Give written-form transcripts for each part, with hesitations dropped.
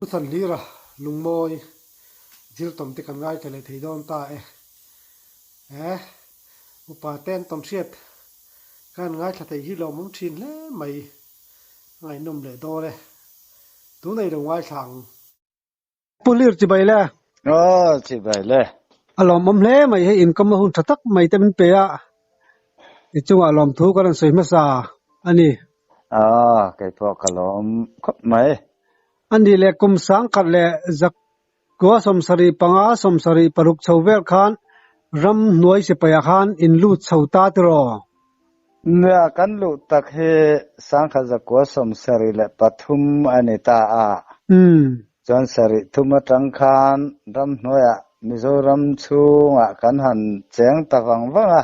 Pu Thanhlira lungmawi thil tawm te kan ngaithla leh thei dawn ta e. He upa te an tawn hriat khan ngaithla thei hi lawmawm thin hle mai. A ngaihnawm leh dawn e. Tunah i lo ngaithla ang. Pu Hlir chibai le. Aw chibai le. A lawmawm hle mai hei inkawm a hun tha tak mai te min pe a. I chungah lawmthu ka rawn sawi hmasa a ni. Aw kei pawh ka lawm khawp mai. A nih leh kum sangkhat leh zakua 75 76 chho vel khan ram hnuai sipaiah khan in lut chho ta tiraw? Nia, kan luh tak hi sangkhat zakua 73 a ni ta a. Chuan sarih thum atang khan ram hnuaiah Mizoram chhungah kan han cheng ta vang vang a.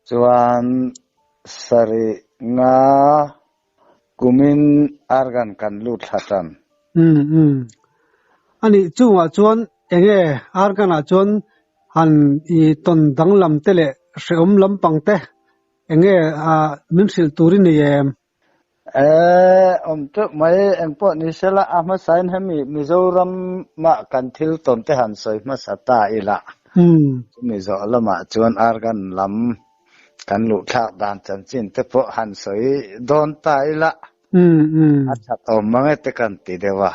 Chuan sarih nga Kumin argan kan lut thla tan. Umm umm. Anih chungah chuan enge argan ah chuan han i tawn danglam te leh hrehawm lampang te enge ah min hrilh tur i nei em? Eh, awm teuh mai engpawh ni sela a hmasain hemi Mizoram ah kan thil tawn te han sawi hmasa ta ila. Chumi zawh lamah chuan argan lam Kan luhthlak dan chanchin te pawh han sawi dawn ta ila, a that awm mang e te kan ti deuh a.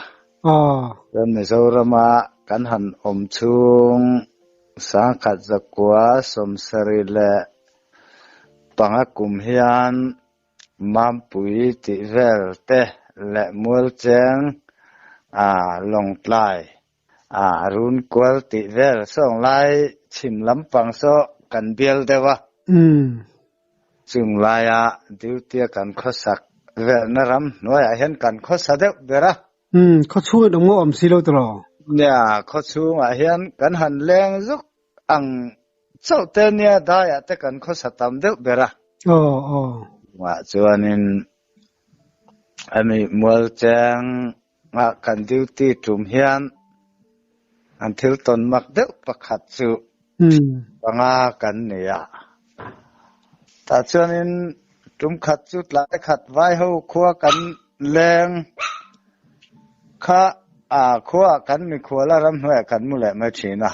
Chuan Mizorama kan han awm chhung 1975 kum hian Mampui tih vel te leh Mualcheng, Lawngtlai A run kual tih vel sawng lai chhim lampang saw kan bial deuh a. Chung laia duty a kan khawsak velna ram hnuaiah hian kan khawsa deuh ber a. Khawchhung in awm ngawh awm si lo tiraw? Nia, khawchhungah hian kan han leng zuk ang chauh te nia daiah te kan khawsa tam deuh ber a. Aw, aw. Chungah chuanin hemi mualcheng Ah kan duty tum hian an thil tawn mak deuh pakhat chu panga kan ni a. Tah chuanin tum khat chu tlai khat vai ho khua kan leng kha a khua kan mikhual a ramhnuaiah kan mu leh mai thin a.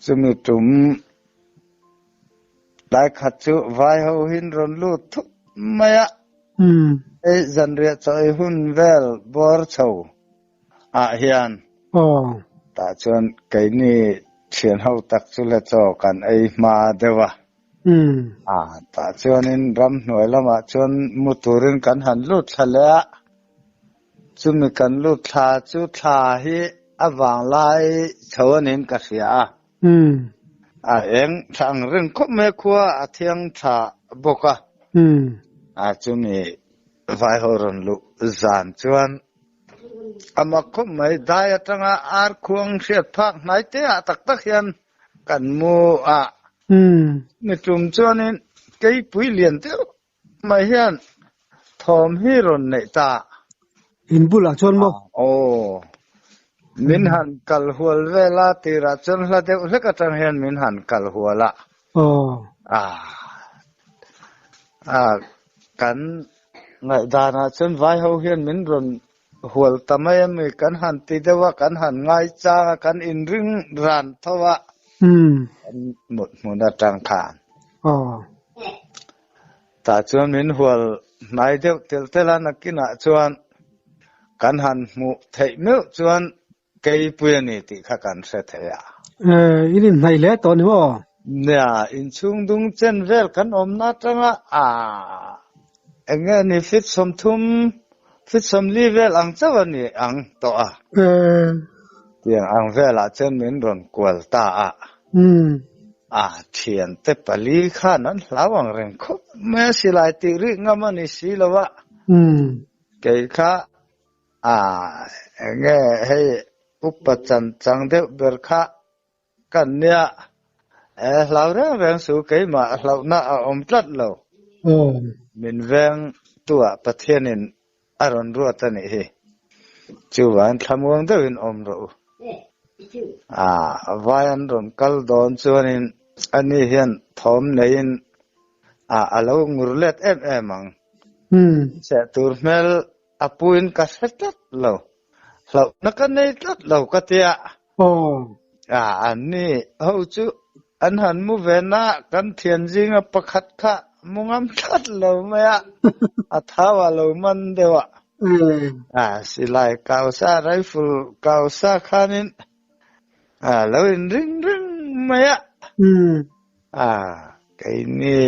Chumi tum Tlai khat chu vai ho hin rawn lut thup mai a. Hei zanriah chaw ei hun vel bawr chho ah hian tah chuan keini thian ho tak chu le chaw kan ei hma deuh a. Tah chuanin ramhnuai lamah chuan mu turin kan han lut thla leh a. Chumi kan lut thla chu thla hi a vanglai chho a niin ka hria a. A eng tha ang reng khawp mai a khua a thiang tha bawk a. A chumi vai ho rawn luh zan chuan a mak khawp mai dai atanga ar khuang hriat phak hnai te ah tak tak hian kan mu a. Mi tum chuanin keipui lian deuh Mai hian thawm hi rawn neih ta. In bulah chuan maw? Aw. Min han kal hual vel a, tirah chuan hla deuh hlek atang hian min han kal hual a. Aw. A kan ngaihdanah chuan vai ho hian min rawn hual ta mai a mi, kan han ti deuh a, kan han ngaichang a, kan inring ran tho a. Kan mut hmun atang khan. Aw. Tah chuan min hual hnai deuh telh telh a, nakinah chuan kan han hmuh theih meuh chuan keipui a ni tih kha kan hre thei a. In inhnaih hle tawh ni maw? Nia, inchhung dung chen vel kan awmna atanga a eng nge ni feet 30, feet 40 vel ang chauh a ni ang tawh a. Tiang ang velah chuan min rawn kual ta a. A thiante pali khan an hlau ang reng khawp mai a, silai tih rih ngam a ni si lo a. Kei kha a eng nge hei upa chan chang deuh ber kha kan nia, e hlau reng reng su keimah hlauhna a awm tlat lo. Min veng tuah Pathianin A rawn ruat a nih hi. Chuvangin thlamuang deuhin awm rawh u. A vai an rawn kal dawn chuanin ani hian thawm neiin a a lo ngur let em em ang. Seh tur hmel A puin ka hre tlat lo. Hlauhna ka nei tlat lo ka tia. Aw. A, an ni ho chu an han mu ve na kan thian zinga pakhat kha mu ngam tlat lo mai a, a thau a lo man deuh a. A, silai kau sa, rifle kau sa khanin a lo inring reng mai a. A, keini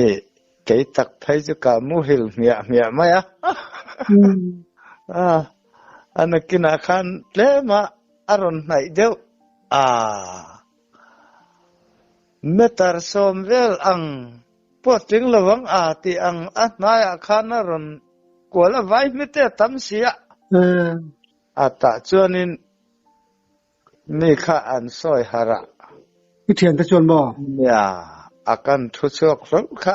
kei tak phei chu ka muhil hmiah hmiah mai a. A, a nakinah khan tlem a a rawn hnaih deuh a. Meter sawm vel ang pawh tling lo ang a tih ang a hnaiah khan a rawn kual a vai hmite a tam si a. A tah chuanin Mi kha an sawi harh a. I thiante chuan maw? Nia, a kan thu chhuak hlawlh kha.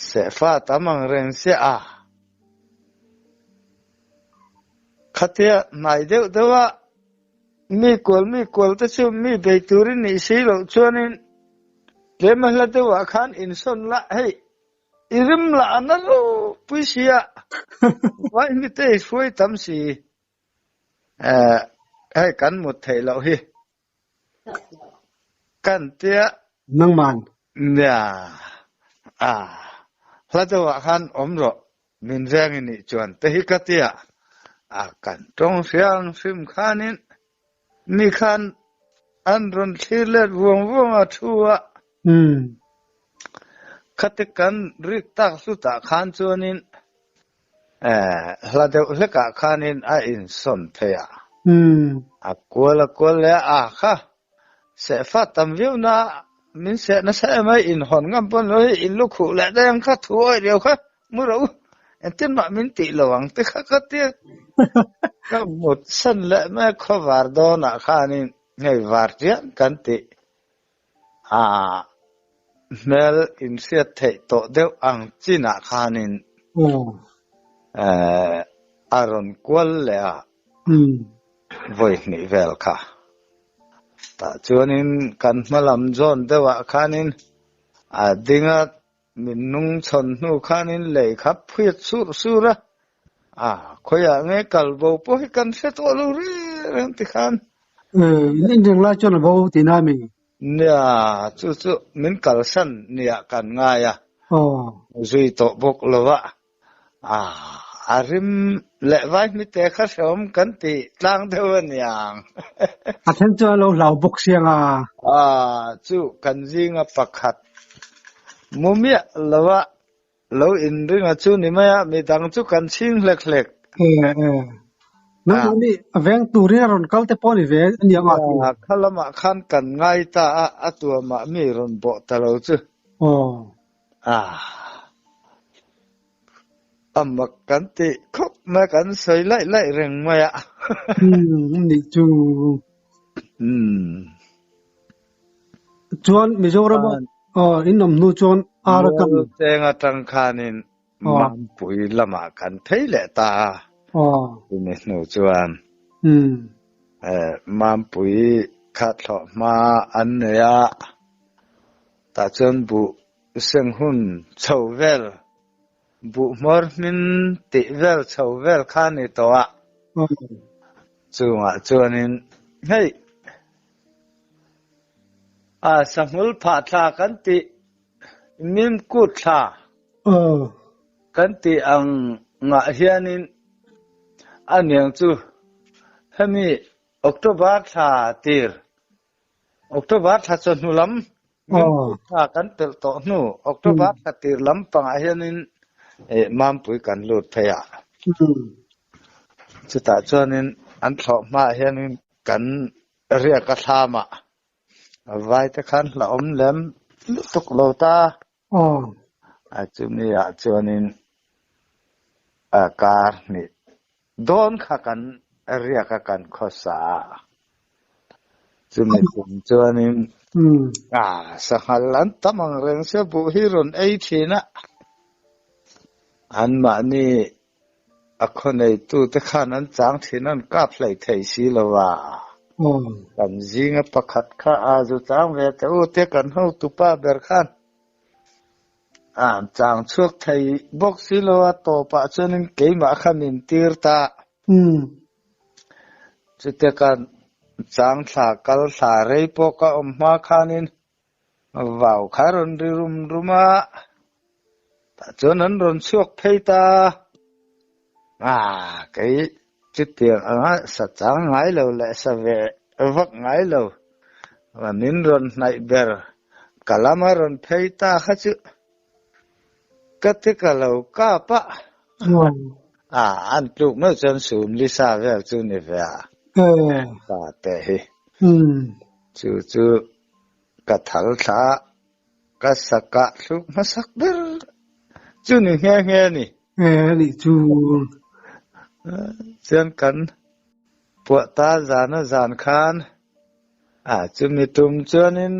Sehfa tam ang reng sia a. Khatia hnai deuh deuh a mi kual mi kual te chu mi bei turin nih si loh chuanin tlem a hla deuh ah khan insawn la hei i rim lah a na ropui sia vaimite i hruai tam si. Eh, hei kan mut theih loh hi. Kan tia. Nangman. Nia. A, hla deuh ah khan awm rawh, min veng i nih chuan te hi ka tia. A, kan tawng hriang hrim khanin mi khan an rawn thlir let vuang vuang a thu a. Khati kan rik tak hlutah khan chuanin Hla deuh hlekah khanin a insawn thei a. A kual a kual leh a kha. Sehfa tam viau na min seh nasa em a, inhawn ngam pawn lo hi in lukhuh leh daih ang kha, thu awih riau kha mu rawh u, engtin mah min tih lo ang te kha ka tia. Ka mut san leh mai a khawvar dawnah khanin hei var chiang kan tih. A hmel inhriat theih tawh deuh ang chinah khanin a rawn kual leh a, vawi hnih vel kha. Tah chuanin kan hma lam zawn deuhah khanin a ding a, Min nung chhawn hnu khanin lei kha phiat sur sur a, a khawiah nge kal bo pawh hi kan hre tawh lo reng reng ti khan. In inring lai chuan a bo tih na mi? Nia, chu chu min kalsan niah kan ngai a, zui tawh bawk lo a. A, a rim leh vai hmite kha hrehawm kan ti tlang deuh a niang. A then chuan a lo hlau bawk siang a. A, chu kan zinga pakhat mu miah lo a, lo inring a chu ni mai a, midang chu kan chhing hlek hlek. E, e. Nangmah nih a veng turin a rawn kal te pawh a ni ve a niang a ti. A, kha lamah khan kan ngai ta a, a tuamah mi rawn bawh ta lo chu. Aw. A a mak kan tih khawp mai kan sawi laih laih reng mai a. Umm nih chu. Umm. Chuan Mizoram a in awm hnu chuan Arakan. Mualcheng atang khanin Mampui lamah kan phei leh ta a. Chumi hnu chuan Mampui kha thlawh hma an nei a. Tah chuan buh seng hun chho vel, buh hmawr hmin tih vel chho vel kha a ni tawh a. Chungah chuanin hei a sahmul phah thla kan tih, mim kut thla kan tih ang ngah hianin a niang chu hemi October thla tir October thla chawhnu lam Mimpui thla kan pelh tawh hnu October thla tir lam pangah hianin Mampui kan lut phei a. Chutah chuanin an thlawh hmaah hianin kan riak a thlam a, vai te khan hlauhawm lem lutuk lo ta. A chumi ah chuanin kar hnih dawn kha kan riak a kan khawsa a. Chumi kum chuanin sanghal an tam ang reng sia buh hi rawn ei thin a. Anmahni A khawneitute khan an chang thin an kap hlei thei si lo a. Kan zinga pakhat kha a zu chang ve teh u tia kan hotupa ber khan. An chang chhuak thei bawk si lo a, tawpah chuanin keimah kha min tir ta. Chutia ka chang thla kal thla rei pawh ka awm hma khanin vau kha rawn ri rum rum a, tah chuan an rawn chhuak phei ta. Ah, kei chutiang anga sa chang ngai lo leh sa ve vak ngai lo, min rawn hnaih ber ka lama rawn phei ta kha chu ka ti ka lo kap a. Ah, an tluk meuh chuan sum lisa vel chu ni ve a, pa te hi. Chu chu ka thal thla a, ka sa kah thluk hmasak ber chu ni nghe nghe a ni. E nih chu. Chuan kan puah ta zan a zan khan a chumi tum chuanin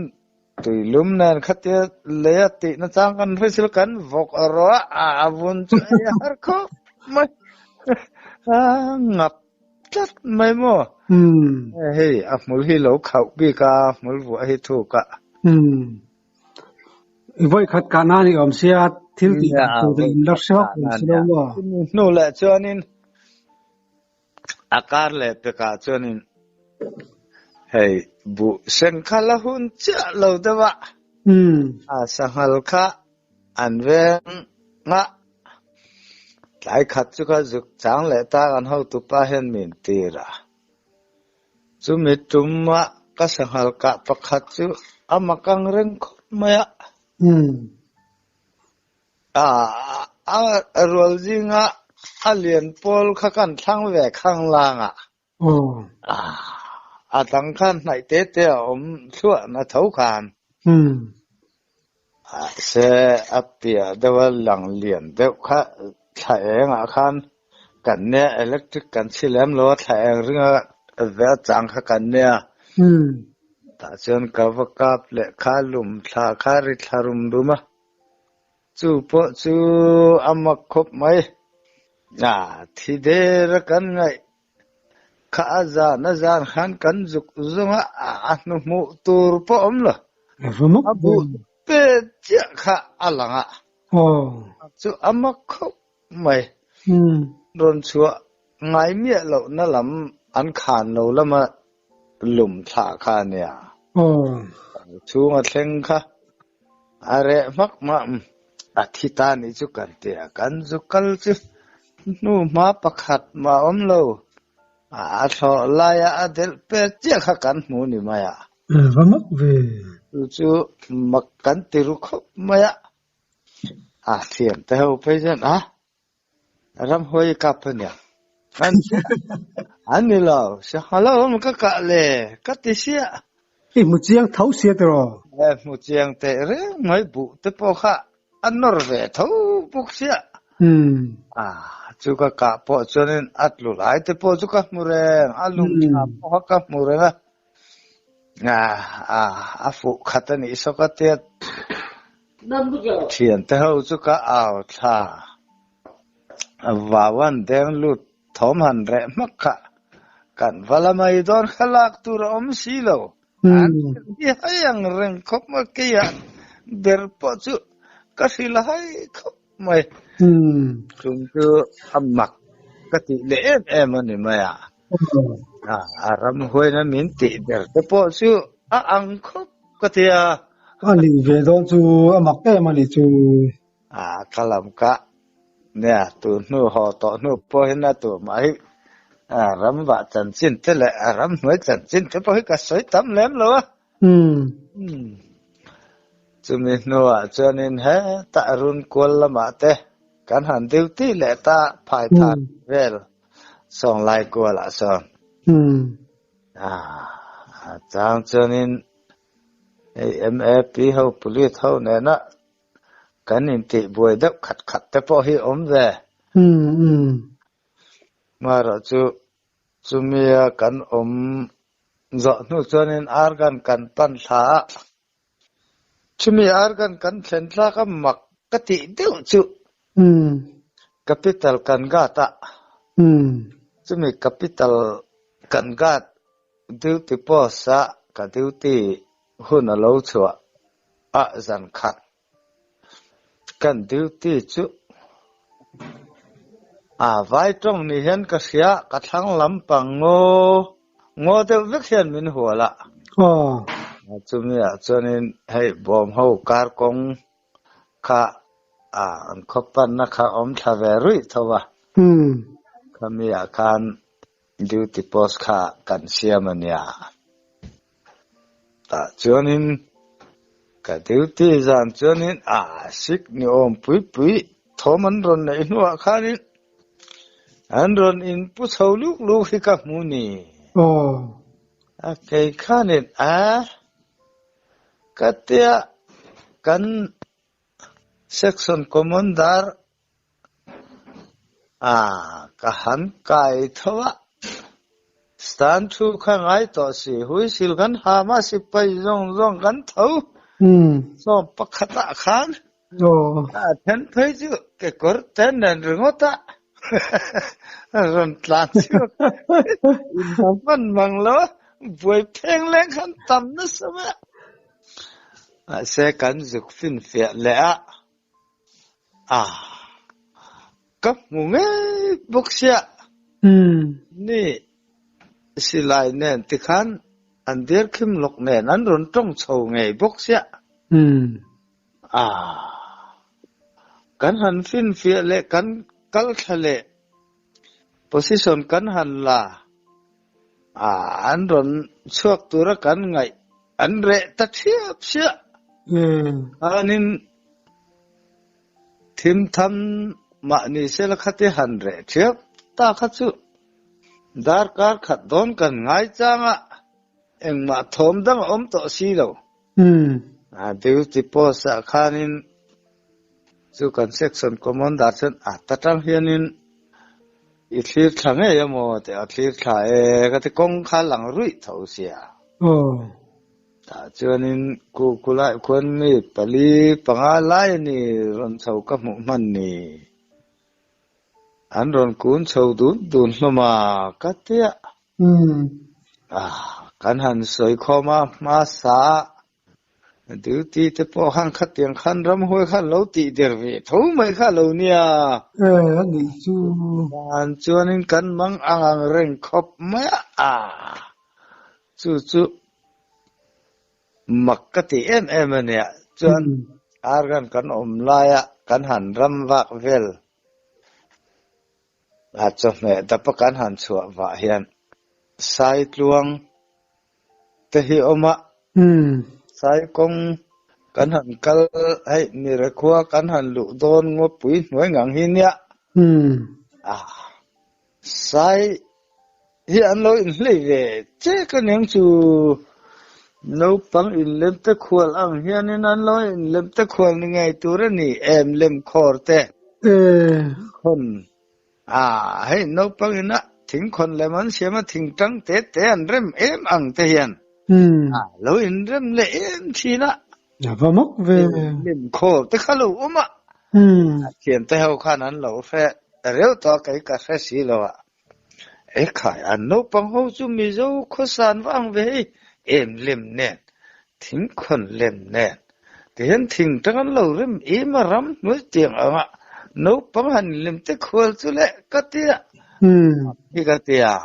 tuilum nen khatia lei a tih na chang kan hrisil kan vawk erawh a a vun chu ei a har khawp mai a ngap tlat mai maw. Hei a hmul hi lo khauh bik a hmul vuah hi thuk a. I vawi khat kah nan i awm sia, thil tih dan tur te in la hre vak awm si lo maw? Chumi hnu leh chuanin a kar leh pekah chuanin hei buh seng kha la hun chiah lo deuh a, a sanghal kha an veng a, tlai khat chu kha zuk chang leh ta kan hotupa hian min tir a. Chumi tuma ka sanghal kah pakhat chu a mak ang reng khawp mai a. A rual zinga a lian pawl kha kan thlang ve khang lang a. A dang khan hnaih te te a awm thluah na tho khan. Mahse a piah deuh a lang lian deuh kha thla engah khan Kan nia electric kan chhi lem lo a thla eng ringa ve a chang kha kan nia. Tah chuan ka va kap leh kha lum thla kha ri thla rum rum a. Chu pawh chu a mak khawp mai. A thi der a kan ngaih kha a zan a zan khan kan zuk zung a, a hnuhmuh tur pawh awm lo. A buh pe chiah kha a lang a. Chu a mak khawp mai. Rawn chhuah ngai miah lohna lam an khan lo lama lum thlah kha a nia. Chhunga thleng kha a reh hmak mah a thi ta nih chu kan ti a, kan zu kal chu hnu hma pakhat mah a awm lo. A thlawh laia a delh pek chiah kha kan hmu ni mai a. Va mak ve. Chu chu mak kan ti ru khawp mai a. A thiam te ho phei chuan a ramhuai i kap a nia. An an ni lo, sangha lo awm ka kah le ka ti sia. I hmu chiang tho sia tiraw? E hmu chiang teh reng mai buh te pawh kha a nawr ve tho bawk sia. A chu ka kah pawh chuanin a tlu lai te pawh chu ka hmu reng, a lung tha pawh kha ka hmu reng a. A fuh khat a nih saw ka tia thiante ho chu ka au thla vau an deng lut thawm han reh hmak kha kan va la mai dawn kha lak tur a awm si lo an hi hai ang reng khawp mai keiah ber pawh chu ka hrilh hai khawp mai chung chu a mak ka tih leh em em a ni mai a. A ramhuaina min tih ber te pawh chu a ang khawp ka ti a. A nih ve dawn chu a mak em a nih chu. A ka lam ka nia tun hnu haw tawh hnu pawh hian a tur mah hi ram vah chanchin te leh a ram hnuai chanchin te pawh hi ka sawi tam lem lo a. Chumi hnuah chuanin hetah run kual lamah te kan han duty leh ta phai than vel. Sawnglai kualah sawn. A chang chuanin hei MAP ho police ho nena kan intih buai deuh khat khat te pawh hi awm ve. Marawh chu chumia kan awm zawh hnu chuanin argan kan pan thla a. Chumi argan kan thlen tlak a mak ka tih deuh chu capital kan gat a, chumi capital kan gat duty post a ka duty hun a lo chhuah a zan khat. Kan duty chu a vai tawng ni hian ka hria, ka thlang lampang ngaw ngaw deuh vek hian min hual a. Chumi ah chuanin hei bawm ho kar kawng kha an khaw panna kha awm thla ve ruih tho a. Khami ah khan Duty post kha kan siam a nia. Tah chuanin ka duty zan chuanin a sik ni awm pui pui thawm an rawn neih hnuah khanin an rawn in pu chho luk luk hi ka hmu ni. A kei khanin a ka tia kan section commander A, ka han kai tho a, stand thu kha ngai tawh si, huisil kan ham a, sipai zawng zawng kan tho, sawm pakhat ah khan a then phei chu kekawr te nen ringawt a, rawn tlan chhuak in ha hman mang lo a, buai pheng leng khan tam nasa mai a, mahse kan zuk finfiah leh a. A, ka hmu ngei bawk sia. Ni, silai nen tikhan an derkhim lawk nen an rawn tawng chho ngei bawk sia. A, kan han finfiah leh kan kal thla leh position kan han la a, an rawn chhuak tura kan ngaih an reh ta thiap sia. Khanin thim tham mahni sela khati han reh thiap ta kha chu darkar khat dawn kan ngai chang a, engmah thawm dang a awm tawh si lo. A duty post ah khanin chu kan section commander chuan a ta tang hianin i thlir thla ngei a maw tih a thlir thla e ka ti kawng kha lang ruih tho sia. Tah chuanin ku kulai khuan mi pali panga lai a ni rawn chho ka hmuh hman ni. An rawn kun chho dun dun hlawm a ka tia. Kan han sawi khawm a hmasa duty te pawh khan khatiang khan ramhuai khan lo tih der ve tho mai kha lo nia. E a nih chu. Dan chuanin kan mang ang ang reng khawp mai a, chu chu mak ka ti em em a nia. Chuan argan kan awm laia kan han ram vak vel A chawhmeh dapa kan han chhuah vah hian Saitluang te hi awm a, Saikawng kan han kal hei Mirekhua kan han luh dawn ngawpui hnuai ngang hi nia. A Sai hi an lo inhlei ve chek aniang chu naupang inlem te khual ang hianin an lo inlem te khual ni ngei tur a ni em lem khawr te khawn a hei naupang ina thingkhawn lem an siam a thingtang te te an rem em ang te hian a lo inrem leh em thin a. A va mak ve. Lem khawr te kha lo awm a thiante ho khan an lo hre reuh tawh a kei ka hre si lo a. Ekhai, an naupang ho chu Mizo khawsan va ang ve hei, em lem nen, thingkhawn lem nen, tihian thing tang an lo rem em a ram hnuai tiang anga naupang han lem te khual chu leh ka ti a, hi ka ti a,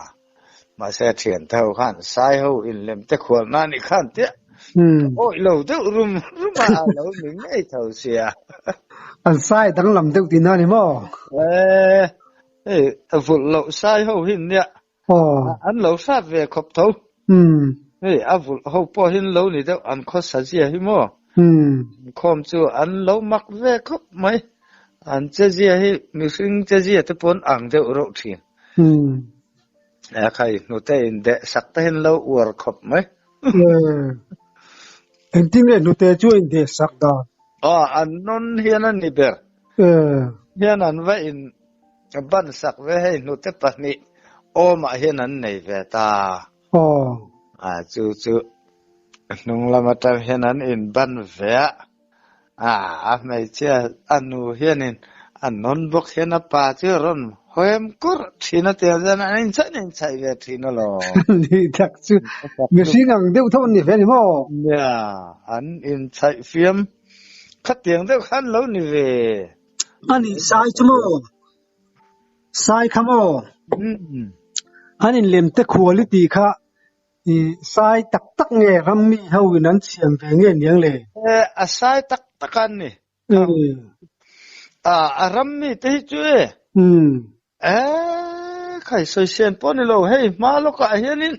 mahse thian te ho khan sai ho in lem te khual na nih khan tia awih lo deuh rum rum a a lo ni ngei tho sia. An sai danglam deuh tihna a ni maw? E. Hei a vulh loh sai ho hi nia an lo hrat ve khawp tho. Hei a vulh ho pawh hi an lo ni deuh an khawsa zia hi maw. Inkhawm chu an lo mak ve khawp mai. An che zia hi mihring che zia te pawh an ang deuh reuh thin. Khai hnute indeh sak te hi an lo uar khawp mai. Engtin nge hnute chu a indeh sak dan? Aw an nawn hian a ni ber. Hian an va in ban sak ve hei hnute pahnih awmah hian an nei ve ta. A chu chu hnung lam atang hian an in ban ve a. A a hmeichhia a nu hianin a nawn bawk hian a pa chu a rawn hawem kur thin a tiang chuan an inchhaih an inchhaih ve thin alawm. Ni tak chu mihring ang deuh tho an ni ve a ni maw? Nia, an inchhaih fiam. Khatiang deuh khan lo ni ve. A nih sai chu maw? Sai kha maw? An inlem te quality kha sai tak tak nge rammi ho in an siam ve nge niang le? A sai tak tak an ni. A rammi te hi chu e. Khai sawi sian pawh ni lo hei hma lawkah hianin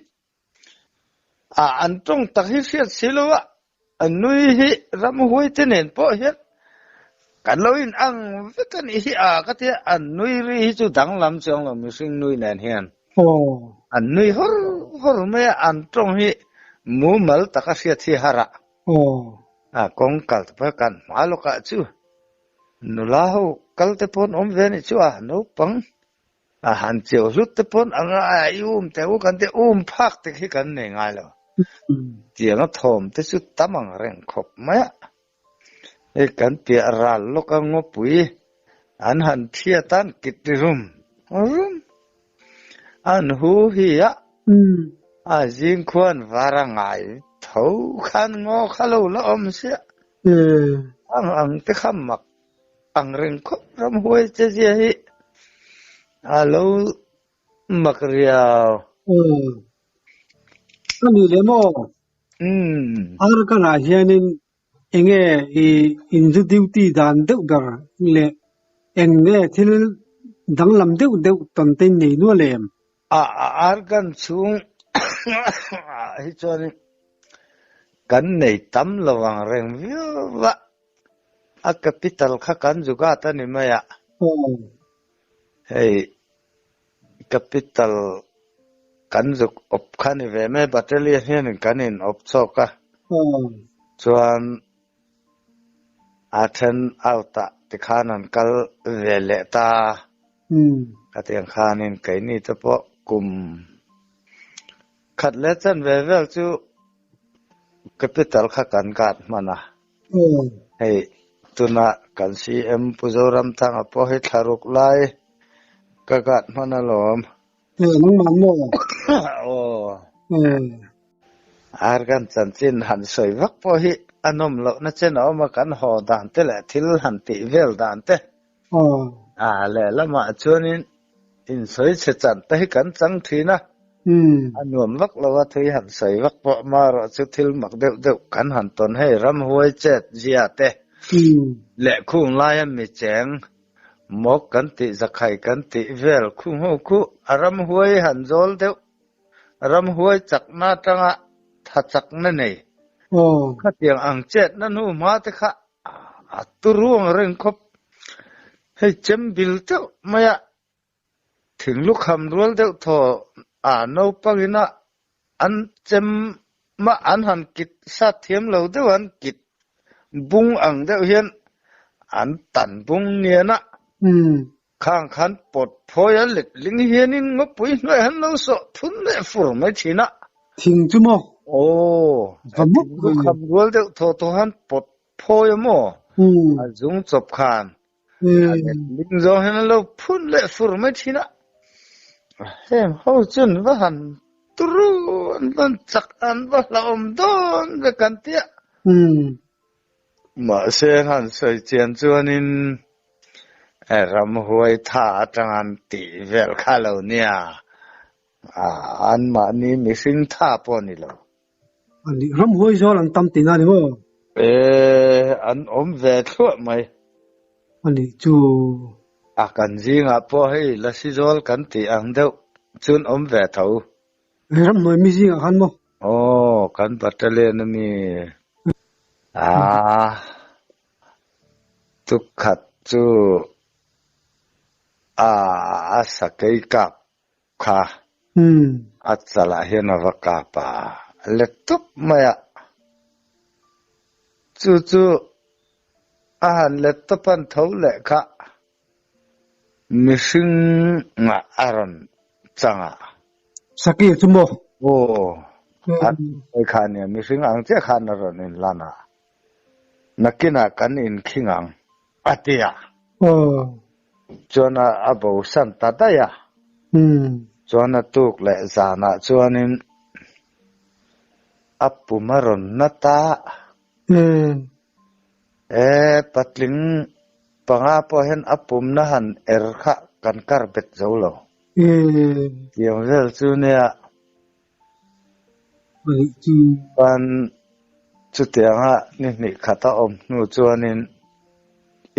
an tawng tak hi hriat si lo a, an nui hi ramhuai te nen pawh hian kan lo in ang vek a nih hi a ka tia an nui ri hi chu danglam chuang lo mihring nui nen hian an nui hawr hawr mai a an tawng hi mumal taka hriat hi har a. A kawng kal te pawh kan hma lawkah chu nula ho kal te pawh an awm ve a nih chu a naupang a han chiau hlut te pawn a nga a i um teh u kan ti um phak te khi kan nei ngai lo. Tiang a thawm te chu tam ang reng khawp mai a. Hei kan piah ral lawk a ngawpui an han thiat a an kit ri rum rum an hu hi a a zing khuan var a ngai tho khan ngaw kha lo la awm sia ang ang te kha mak Ang reng khawp ramhuai che zia hi a lo mak riau. Aw. Ka ni leh maw? Umm. Arakan ah hianin enge i inzu duty dan deuh ber leh eng nge thil danglam deuh deuh tawn te in nei nual em? A Arakan chhung ah hi chuanin kan nei tam lo ang reng viau a. A capital kha kan jugat a ni mai a. Hei capital kan zuk awp kha ni ve mai battalion hianin kan in awp chawk a. Chuan a then out ah tikhan an kal ve leh ta. Khatiang khanin keini te pawh kum khat leh chanve vel chu capital kha kan guard hman a. Hei tuna kan CM Pu Zoramthanga pawh hi thla ruk lai ka guard hman alawm. Nangmah maw? Aw. Argan chanchin han sawi vak pawh hi a nawm lohna chen a awm a, kan haw dan te leh thil han tih vel dan te. A lehlamah chuanin insawi chhe chan te hi kan chang thin a, a nuam vak lo a, thui han sawi vak pawh marawh chu thil mak deuh deuh kan han tawn hei ramhuai chet zia te leh khung laia mi cheng mawk kan tih zakhai kan tih vel khung ho khu a ramhuai han zawl deuh ramhuai chakna atanga tha chakna nei khatiang ang chetna hnu hma te kha A turu ang reng khawp. Hei chem bil deuh mai a, thinglu kham rual deuh thaw a naupangin a an chem mah an han kit sat thiam lo deuh an kit bung ang deuh hian an tan bung nian a. Khang khan pawt phawi a let ling hianin ngawpui hnuai han lo sawh thun leh fur mai thin a. Thing chu maw? Aw, Va mup thing lu kham rual deuh thaw thaw han pawt phawi a maw? A zung chawp khan a let ling zawng hian an lo phun leh fur mai thin a. Heng ho chuan va han turu an va chak an va hlauhawm dawn vek an tia. Mahse an han sawi chian chuanin ramhuai tha atang an tih vel kha lo nia, anmahni mihring tha pawh ni lo. Ani ramhuai zawl an tam tihna a ni maw? E, an awm ve thluah mai. Ani chu. A kan zingah pawh hei lasi zawl kan tih ang deuh chuan awm ve tho. Ramhnuai mi zingah khan maw? Aw, kan battalion a mi. Ah, tukhat chu a a sakei kap kha a chalah hian a va kap a, a let tup mai a. Chu chu a han let tawp an tho leh kha Mihring ngah a rawn chang a. Saki chu maw? Aw, a sawi kha nia, mihring ang chiah khan a rawn inlan a. Nakinah kan inkhing ang, a ti a. Chuan a bosan ta daih a. Chuan a tuk leh zanah chuanin a pum a rawn na ta. E patling panga pawh hian a pumna han er kha kan kar bet zo lo. Tiang vel chu nia. Chuan chutianga ni hnih khat a awm hnu chuanin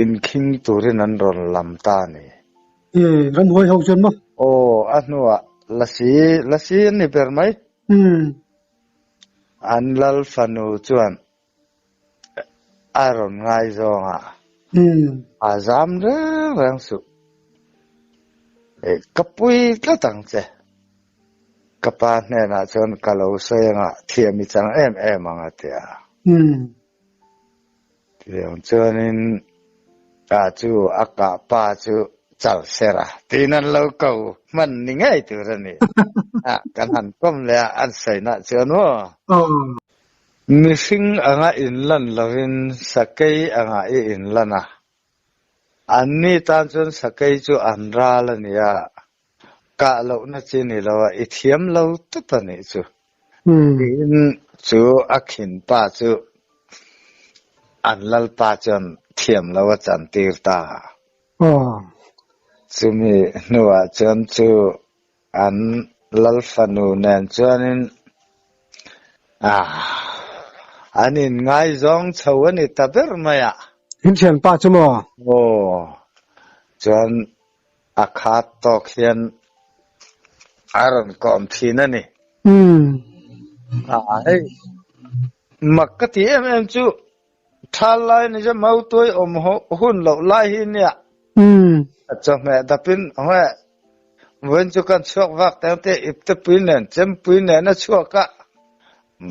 inkhing turin an rawn lam ta a ni. Ramhuai ho chuan maw? Aw, a hnuah Lasi, Lasi an ni ber mai. An lal fanu chuan a rawn ngaizawng a, a zam reng reng suh. Ka pui tlat ang che. Ka pa hnenah chuan ka lo sawi anga thiam i chang em em ang a ti a. Tiang chuanin a chu a kah pa chu chal ser a tiin an lo ko hman ni ngei tur a ni. A kan han kawm leh a an sawi nah chuan maw. Mihring anga inlan lovin sakei anga i inlan a, anni tan chuan sakei chu an ral a ni a, kah lohna chi ni lo a, i thiam lo tawp a nih chu. Tiin chu a khin pa chu an lalpa chuan thiam lo a chantir ta. Chumi hnuah chuan chu An lal fanu nen chuanin an inngaizawng chho a ni ta ber mai a. In thianpa chu maw? Aw, chuan a khat tawk hian a rawn kawm thin a ni. Hei, mak ka ti em em chu Thal lai ni chu mautuai awm hun loh lai hi nia. Chawhmeh dapin haw vawiin chu kan chhuak vak teng te iptepui nen chempui nen a chhuak a,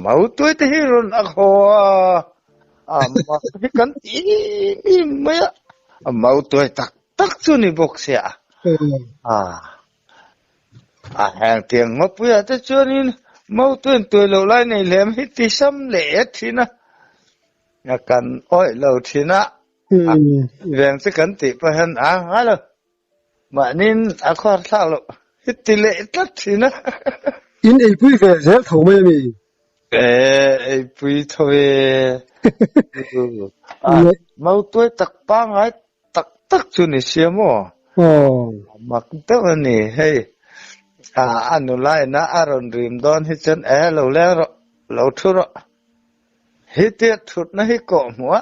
mautuai te hi rawn a haw a, a mak hi kan ti em mai a, a mautuai tak tak chu ni bawk sia. A heng tiang ngawpuiah te chuanin mautuin tuai loh lai nei hlem hi ti sam leh et thin a, kan awih lo thin a, a veng chu kan tih pawh hian a ngai lo, mahniin a khuar thlak loh hi ti leh tlat thin a. In eipui ve zel tho mai a mi? E, eipui tho e. Mautuai tak pangngai Tak tak chu ni sia maw? Aw. Mak deuh a ni hei. A a nula ina a rawn rim dawn hi chuan e lo leng rawh, lo thu rawh. Hitia thutna hi kawh hmuh a.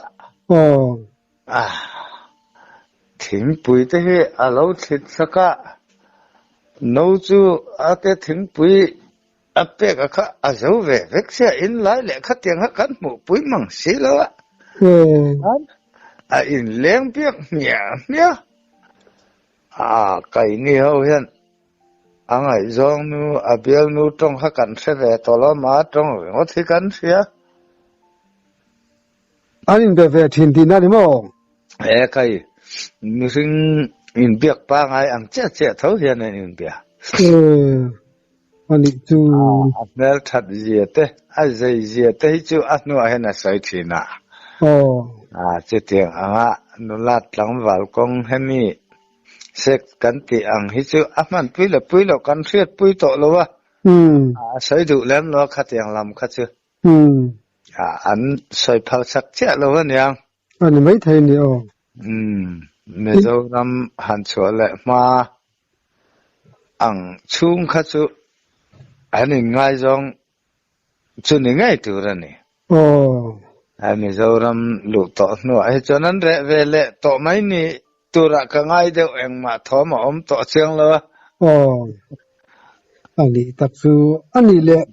Aw. A thingpui te hi a lo thlit sak a, no chu a te thingpui A pek a kha a zo ve vek sia in lai leh khatiang kha kan hmuh pui mang si lo a. A in leng biak hmiah hmiah a kaini ho hian a ngaihzawng nu a bialnu tawng kha kan hre ve tawh lo ma tawng ringawt hi kan hria. An inbe ve thin tihna a ni maw? He kai mihring inbiak pangai ang chiah chiah tho hian an inbia. A nih chu. A hmel that zia te, a zei zia te hi chu a hnuah hian a sawi thin a. Aw. Chutiang anga nula tlangval kawng hemi sex kan tih ang hi chu a hmanpui leh pui loh kan hriatpui tawh lo a. A sawi duh lem lo a khatiang lam kha chu. An sawi phal chak chiah lo a niang. A ni maithei a ni aw. Mizoram han chhuah leh hma ang chhung kha chu an inngaizawng chu ni ngei tur a ni. Aw. Mizoram luh tawh hnuah hi chuan an reh ve leh tawh mai ni turah ka ngai deuh engmah thawm a awm tawh chiang lo a. Aw. A nih tak chu a nih leh.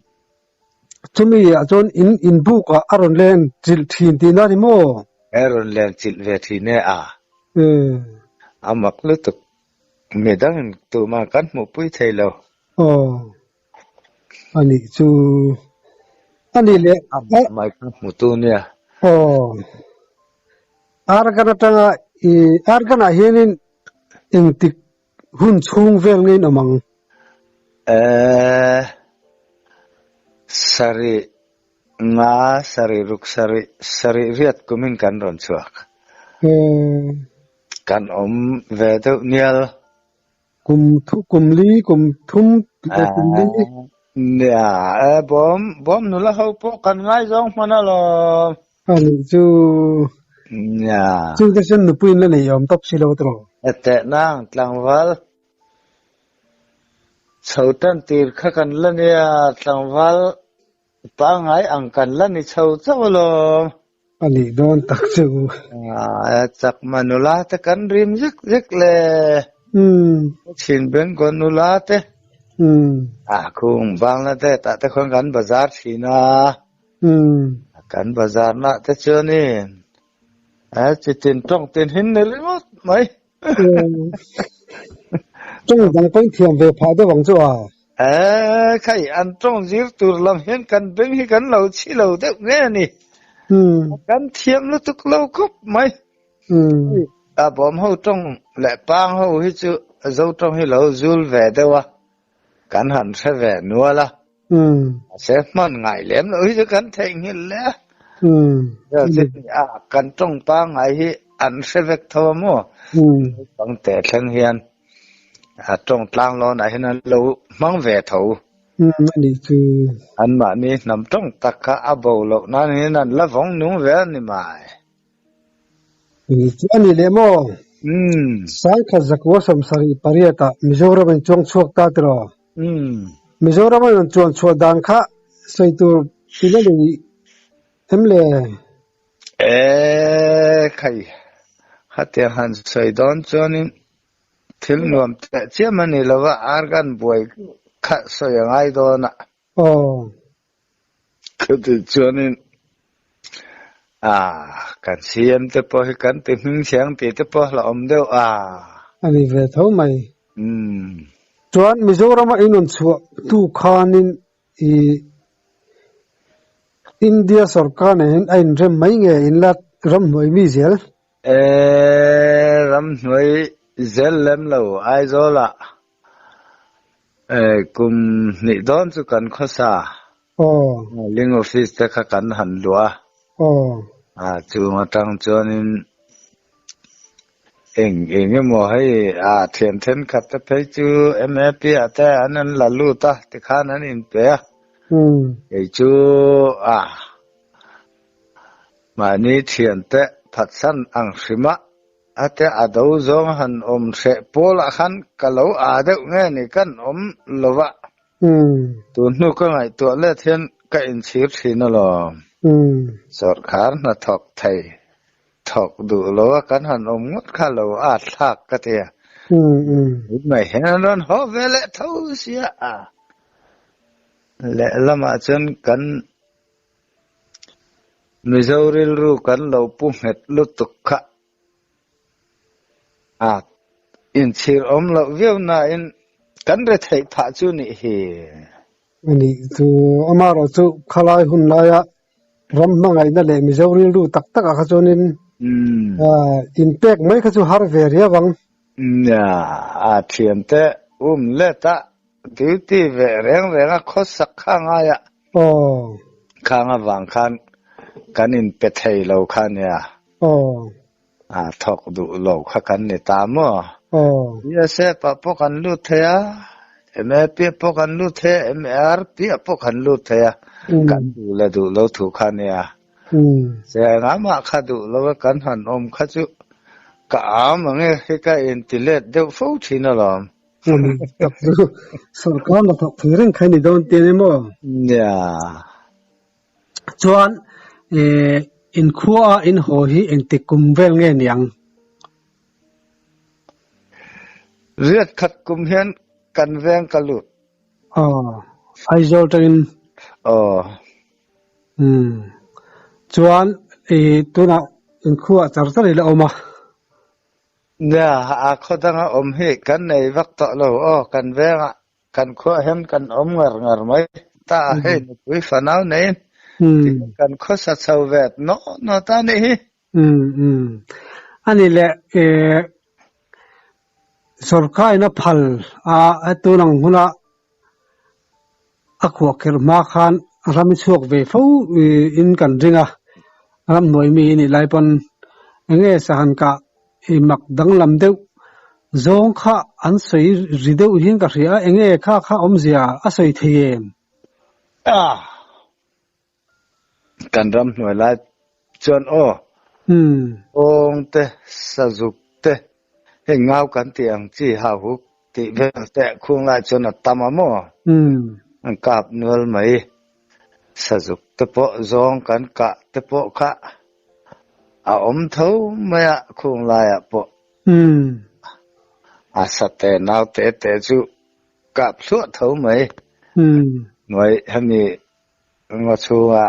Chumi ah chuan in inbuk ah a rawn len chilh thin tihna a ni maw? A rawn len chilh ve thin e a. A mak lutuk. Midangin tumah kan hmuhpui thei lo. Aw. A nih chu. A nih leh. A mah mai ka hmutu nia. Aw. Argan atanga i Argan ah hianin engtik Hun chhung vel nge in awm ang? Eh, sarih nga, sarih ruk, sarih, sarih riat kumin kan rawn chhuak. Eh. Kan awm ve deuh nial. Kum thu, kum li, kum thum leh kum li. Nia, eh, bawm, bawm nula ho pawh kan ngaizawng hman alawm. A nih chu. Nia. Chungte chuan nupui in la nei awm tawp si lo tiraw? Teh nang tlangval chho tan tir kha kan la nia, tlangval pangngai ang kan la ni chho chauh alawm. A nih dawn tak chu. Chakma nula te kan rim zek zek le. Chin Bengal nula te. A khung Bangladesh ah te khuan kan bazar thin a. Kan bazar na te chuanin chitin tawng tin hin ni ringawt mai. Tawng dang pawhin thiam ve phah deuh ang chu a. E khai, an tawng zir tur lam hian kan beng hi kan lo chhi lo deuh nge a ni. Kan thiam lutuk lo khawp mai. A bawm ho tawng leh pang ho hi chu Zo tawng hi lo zul ve deuh a. Kan han hre ve nual a, mahse hman ngai lem loh hi chu kan theihnghilh leh a. A kan tawng pangngai hi an hre vek tho a maw? Naupang te thleng hian a tawng tlang lawnah hian an lo hmang ve tho. Anmahni hnam tawng tak kha a bo loh nan hian an la vawng nung ve a ni mai. Chu a ni leh maw? Sangkhat zakua 78 ah Mizoram an chuang chhuak ta tiraw? Mizoram an rawn chuan chhuah dan kha sawi tur i la nei em le? E khai, khatiang han sawi dawn chuanin thil nuam teh chiam a ni lo va, argan buai kha sawi a ngai dawn a. Aw. Chutih chuanin ah kan CM te pawh hi kan ti hming thiang tih te pawh a awm deuh a. A ni ve tho mai. Umm. Chuan Mizorama in rawn chhuah tu khanin i India sorkar nen hian a inrem mai nge in la ramhnuai mi zel? E ramhnuai zel lem lo Aizawlah Kum hnih dawn chu kan khawsa. Ling office te kha kan han luah a. Chung atang chuanin eng eng emaw hei a thian thenkhat te phei chu MAP ah te an an la lut a tikhan an inpe a. Kei chu a mahni thiante phatsan ang hrim a. A te a do zawng han awm hreh pawl ah khan ka lo a deuh nge ni kan awm lo va. Tun hnu ka ngaihtuah let hian ka inchhir thin alawm. Sawrkhar hnathawk thei thawk duh lo a kan han awm ngawt kha lo at thlak ka ti a. Tun mai hian an rawn haw ve leh tho sia a. Lehlamah chuan kan Mizo rilru kan lo pu nghet lutuk kha a inchhir awm loh viau nain kan re theih phah chu nih hi. A nih chu amaherawh chu khalai hun laia ram hmangaihna leh Mizo rilru tak takah kha chuanin inpek mai kha chu har ve riau ang. Nia, a thiante um let a Duty ve reng reng a khawsak kha ngai a. Aw. Khang avang khan kan in pe thei lo kha nia. Aw. A thawk duh lo kha kan ni ta maw? Aw. BSF ah pawh kan lut thei a, MAP ah pawh kan lut thei a, MRP ah pawh kan lut thei a, kan duh leh duh lo thu kha nia. Se engah kha duh lo a kan han awm kha chu ka am ang e, hi ka inti let deuh fo thin alawm. Tak chu sorkar la thawk thei reng kha ni dawn te ni maw? Nia. Chuan eh inkhua a in haw hi engtik kum vel nge niang? Riat khat kum hian kan veng ka lut. Aw, Aizawl tangin. Aw. Umm. Chuan eh tunah inkhua char char i la awm a. Nia, a khaw danga awm hi kan nei vak tawh lo aw, kan vengah kan khuah hian kan awm ngar ngar mai ta a, hei nupui fanau neiin tiin kan khawsa chho ve nawh nawh ta anih hi. Umm umm. Ani leh eh sorkarin a phal a, tun ang huna A khuah kherh hma khan ram i chhuak ve fo in kan ring a, ramhnuai mi i nih lai pawn enge sahan kah i mak danglam deuh zawng kha an sawi ri deuh hian ka hria a, enge kha kha awmzia a sawi thei em? A, kan ramhnuai lai chuan aw. Kawng te, sazuk te, hei ngau kan tih ang chi hauhuk tih vel te khung lai chuan a tam a maw? An kap nual mai. Sazuk te pawh zawng kan kah te pawh kha a awm tho mai a khung laiah pawh. A sate nau te te chu kap hluah tho mai. Hnuai hemi Ngaw chhunga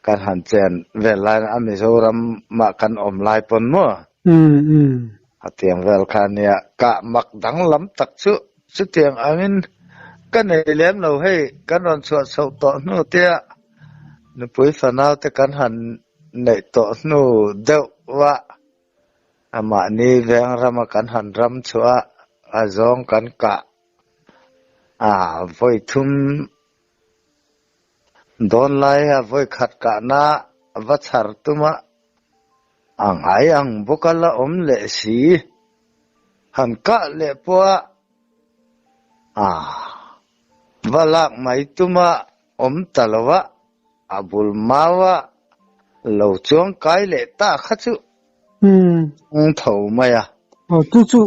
kan han chen vel lai a Mizoram ah kan awm lai pawn maw? A tiang vel kha nia kah mak danglam tak chu chutiang angin ka nei lem lo hei kan rawn chhuah chhoh tawh hnu tia nupui fanau te kan han neih tawh hnu deuh a amahni veng rama kan han ram chhuah a zawng kan kah a vawi thum Dawn laia vawi khat kahna va chhar tuma a ngai ang bawk a la awm leh si. Han kah leh pawha a va lak mai tuma awm ta lo a, a bul maua lo chuang kai leh ta kha chu ang tho mai a. Aw chu chu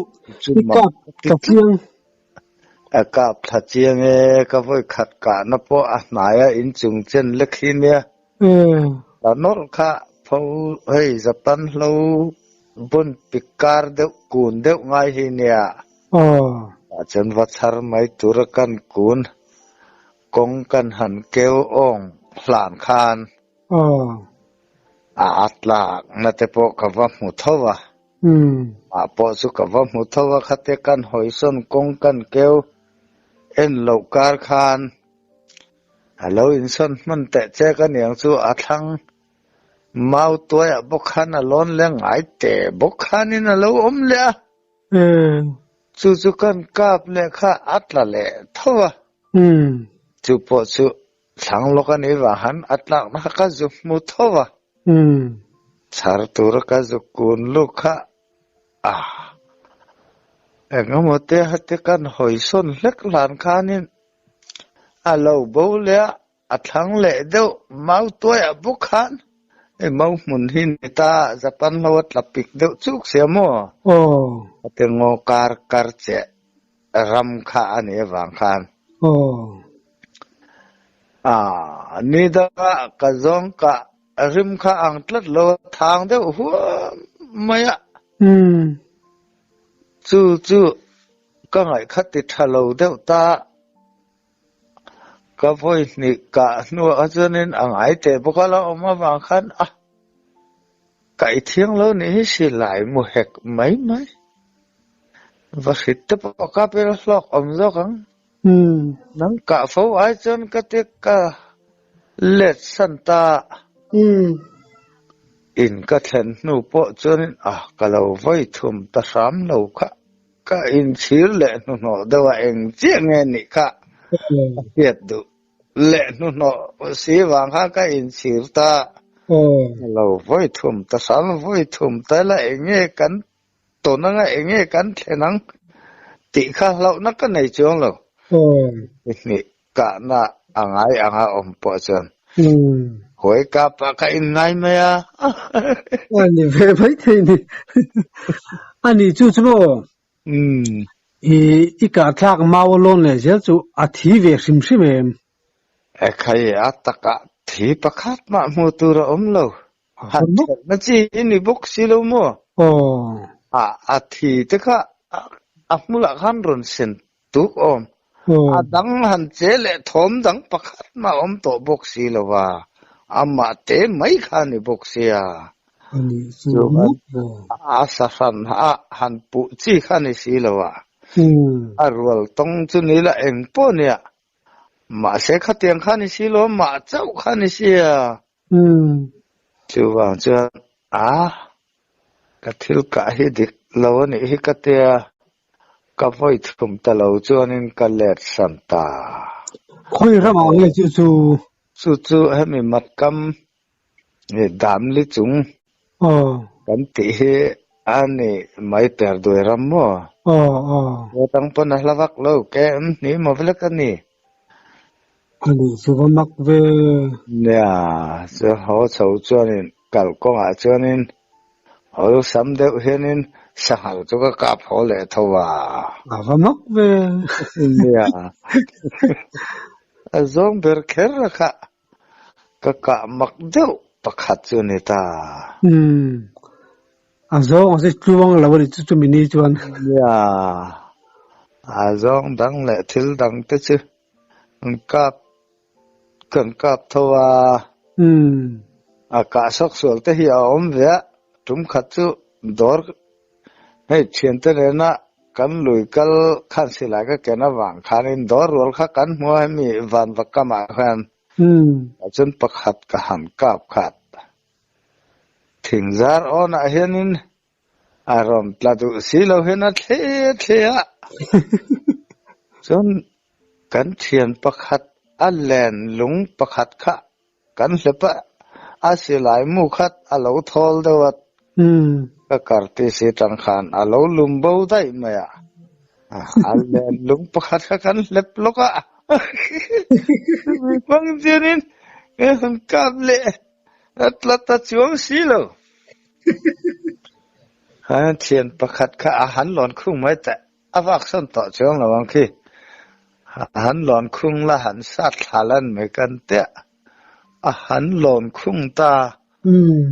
i kap ta chiang. A kap thla chiang e, ka vawi khat kahna pawh a hnai a inchung chen lek hi nia. Ta nawlh kha pho hei Japan hlo bun pik kar deuh kun deuh ngai hi nia. Tah chuan va chhar mai tura kan kun kawng kan han keu awng hlan khan a tlakna te pawh ka va hmu tho a. Mah pawh chu ka va hmu tho a, khate kan hawisawn kawng kan keu en loh kar khan a lo insawn hman teh che ka niang chu a thlang mau tuaiah bawk khan a lawn leh ngai teh bawk khanin a lo awm leh a. Chu chu kan kap leh kha a tla leh tho a. Chu pawh chu Thlang lawk a nih vang han a tlakna kha ka zu hmu tho a. Chhar tura ka zu kun luk kha a eng emaw te heti kan hawi sawn hlek hlan khanin a lo bo leh a, a thlang leh deuh mau tuaiah bawk khan hei mau hmun hi ni ta Japan ho a tla pik deuh chuk sia maw? Heti ngaw kar kar cheh ram kha a nih avang khan. Ah, ni danga ka zawng ka rim kha ang tlat lo a thang deuh huam mai a. Chu chu ka ngaih kha ti tha lo deuh ta. Ka vawi hnih kah hnuah kha chuanin a ngai teh bawk a, lo awm avang khan a kaih thiang lo nih hi silai mu hek mai mai. Va hrit te pawh ka pe hlawk awm zawk ang. Nang kah fo ai chuan ka ti ka let san ta. In ka thlen hnu pawh chuanin a ka lo vawi thum ta hram lo kha. Ka inchhir leh hnuhnawh deuh a eng chiah nge nih kha ka hriat duh leh hnuhnawh si vang khan ka inchhir ta lo vawi thum ta hram vawi thum ta ila eng nge kan tawn anga eng nge kan thlen ang tih kha hlauhna ka nei chuang lo. Hnih Kahna a ngai anga awm pawh chuan huai kap ah ka in ngai mai a. A ni ve mai thei ni. A ni chu chu maw? I i kah thlak mau a lawn leh zel chu a thi ve hrim hrim em? Ekhai a takah thi pakhat mah hmuh tur a awm lo. Han thelhna chi hi ni bawk si lo maw? A a thi te kha a hmulah khan rawn sen tuk awm. A dang han che leh thawm dang pakhat mah awm tawh bawk si lo va, amah te mai kha ni bawk sia. Chuan a sahran a han puh chi kha ni si lo a, a rual tawng chu ni la eng pawh nia. Mahse khatiang kha ni si lo, mah chauh kha ni sia. Chuvang chuan a ka thil kah hi dik lo a nih hi ka tia, ka vawi thum ta lo chuanin ka let san ta. Khawi ramah nge chu chu? Chu chu hemi matkam Damli chung kan tih hi a ni mai per duai ram maw? Atang pawn a hla vak lo ke an hni maw vek a ni. A ni chu va mak ve. Nia, chu haw chho chuanin. Kalkawngah chuanin awlsam deuh hianin sanghal chu ka kap haw leh tho a. A va mak ve. Nia. A zawng ber kher a kha ka kah mak deuh pakhat chu a ni ta. Umm. A zawng a si tluang lo a ni chu chumi ni chuan. Nia. A zawng dang leh thil dang te chu an kap Kan kap tho a. A kah sawk sual te hi a awm ve a, tum khat chu dawr hei thiante nena kan lui kal khan silai ka ken avang khanin dawr rual kha kan hmu a hemi vanva kamah khan chuan pakhat ka han kap khat. Thingzar awnah hianin A rawn tla duh si lo hian a thle thle a. Chuan kan thian pakhat a len lung pakhat kha kan hlep a, a silai mu khat a lo thawl deuh a, ka kartisi tang khan a lo lum bo daih mai a. A len lung pakhat kha kan hlep lawk a. Chumi hmang chianin kan han kap leh a tla ta chuang si lo. Khan thian pakhat kha a han lawn khung mai teh, a vak sawn tawh chuang lo ang khi. A han lawn khung la han sat thla lan mai kan tia. A han lawn khung ta.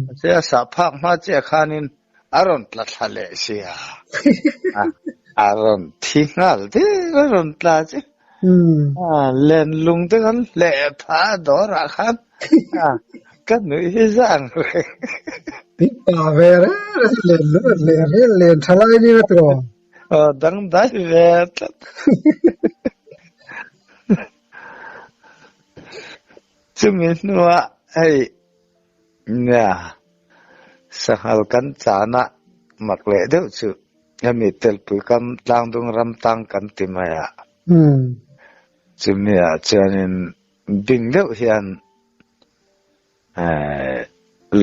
Mahse a sah phak hma chiah khanin a rawn tla thla leh sia. A rawn thi nghal der a rawn tla chu. Len lung te kan hleh phah a dawrah khan ka nuih hi zan reng. Tih pa ve reng reng chu len lung len reng len tha lai nia tiraw? Aw dangdai ve tlat. Chumi hnuah hei Nia, sanghal kan chana mak leh deuh chu hemi telpui kam tlangdung ram tang kan ti mai a. Chumi ah chuanin bing deuh hian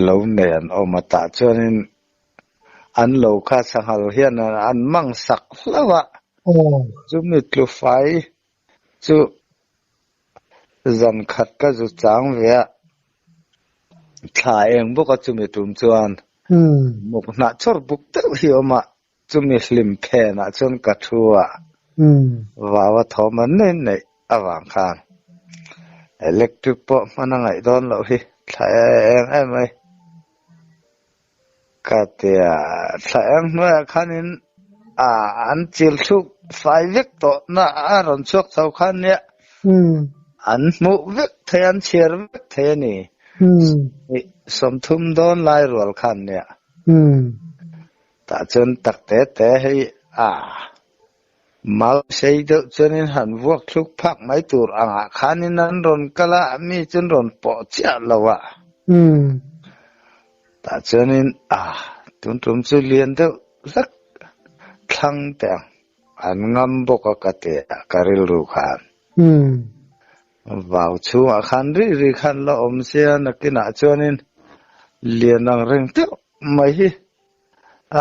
lo nei an awm a, tah chuanin an lo kha sanghal hian an mang sak hlauh a. Chumi tlufai chu Zan khat ka zu chang ve a, thla eng bawk a chumi tum chuan muk hnah chawr buk deuh hi a awm a, chumi hlim phenah chuan ka thu a, vau a thawm an nei neih avang khan electric pawh hman a ngaih dawn loh hi thla eng em mai. Ka tia, thla eng hnuaiah khanin a an chil thluk fai vek tawh na a rawn chhuak chho khan nia an hmuh vek thei an chhiar vek thei a ni. 30 dawn lai rual khan nia. Tah chuan tak te te hei a Mau sei deuh chuanin han vuak thluk phak mai tur angah khanin an rawn kal a, mi chu an rawn pawh chiah lo a. Tah chuanin a tun tum chu lian deuh hlek thlang teh ang, an ngam bawk a ka ti a, ka rilru khan. Vau chhungah khan rih rih khan la awm sia, nakinah chuanin lian ang reng deuh mai hi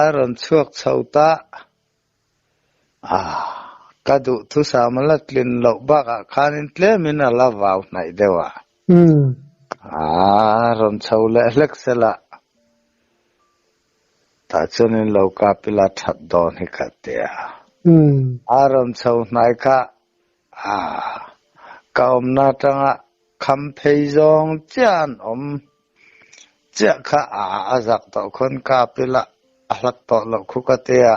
a rawn chhuak chho ta. Ah, ka duh thusam a la tlin loh bakah khanin tlemin a la vau hnaih deuh a. Ah, rawn chho leh hlek sela. Tah chuanin lo kap ila that dawn hi ka ti a. A rawn chho hnai kha Ah, ka awmna atanga kham phei zawng chiah an awm chiah kha a a zak tawh khawn kap ila a hlat tawh loh khu ka ti a.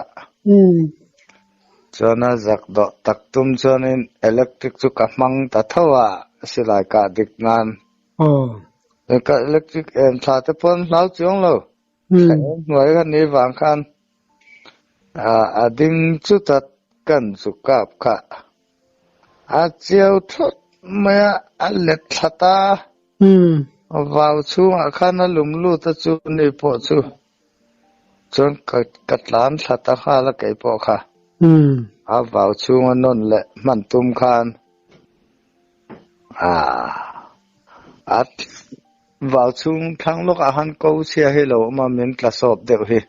Chuan a zak dawh tak tum chuanin electric chu ka hmang ta tho a, silai kah dik nan. Ka electric em thla te pawh an hlau chuang lo. Thla em hnuai ka nih vang khan a ding chuta kan chu kap kha a chiau thlawt mai a, a let thla ta. Vau chhungah khan a lum lut a chu ni pawh chu chuan ka tlan thla ta nghal a kei pawh kha. A vau chhunga nawn leh hman tum khan a Vau chhung thlang lawkah khan ko chhia hi lo awm a, min tla sawp deuh hi.